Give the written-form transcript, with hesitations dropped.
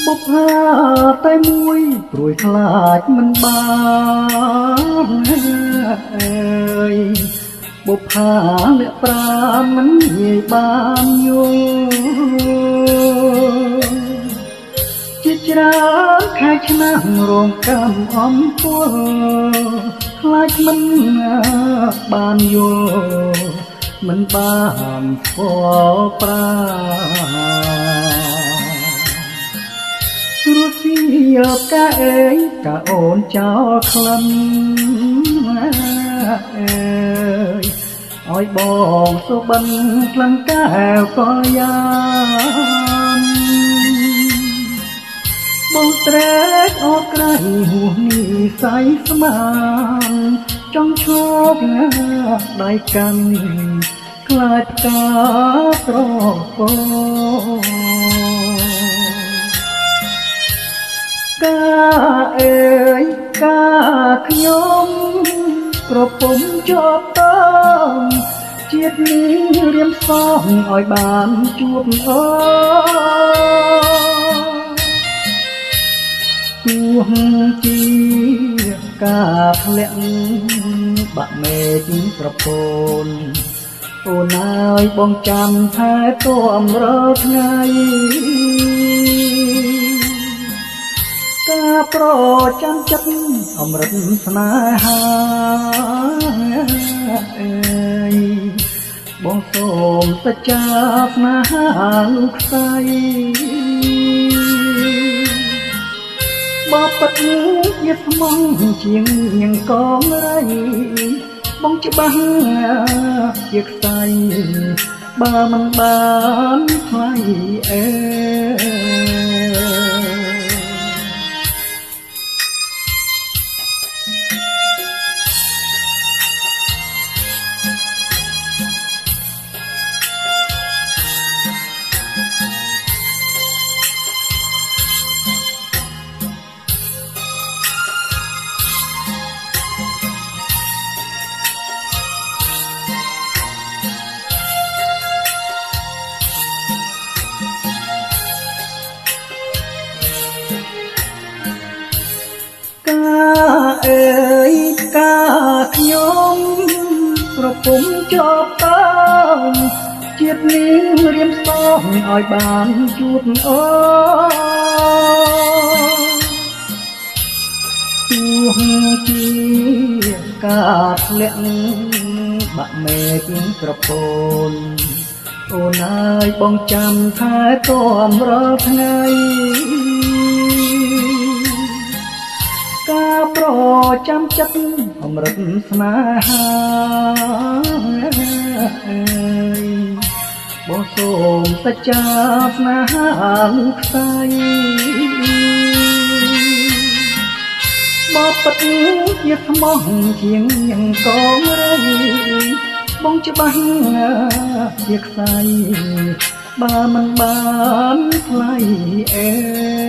បុប្ផាតែមួយព្រួយខ្លាចមិនបានអើយបុប្ផាលាក់ប្រាណមិនងាយបានយល់ជាច្រើនខែឆ្នាំរងកម្មអំពលខ្លាចមិនបានយល់មិនបានស្គាល់ប្រារស់ស៊ីកាអេកាអូនចោលក្លិនអើយឲ្យបងសុបិនក្លិនកែវកល្យានបងត្រេកអរក្រៃហួសនិស័យស្មានចង់ឈប់ដៃកាន់ខ្លាចផ្កាត្រកោកាអើយកាខ្ញុំក្រពុំជាប់តងជាតិនេះរៀមសងឲ្យបានជួបអូទោះជាការធ្លាក់បាក់មេឃប្រពូនអូនអើយបងចាំថែទាំរាល់ថ្ងៃការប្រចាំចិត្តអមរិតស្នេហាអើយបងសូមសច្ចាស្នេហាលោកខ្សែបើពិតជាស្មងជាងញងកងរៃបងច្បាស់ជាខ្សែបើមិនបានថ្លៃអើកាអើយកាខ្ញុំក្រពុំជាប់តងជាតិនេះរៀមសងឲ្យបានជួបអូទោះជាការធ្លាក់បាក់មេឃក្រពូនអូនអើយបងចាំថែទាំរាល់ថ្ងៃការប្រចាំចិត្តអមរិតស្នេហាអើយបងសូមសច្ចាស្នេហាលោកខ្សែបើពិតជាស្មោះជាងញងកងរៃបងច្បាស់ជាខ្សែបើមិនបានថ្លៃអើ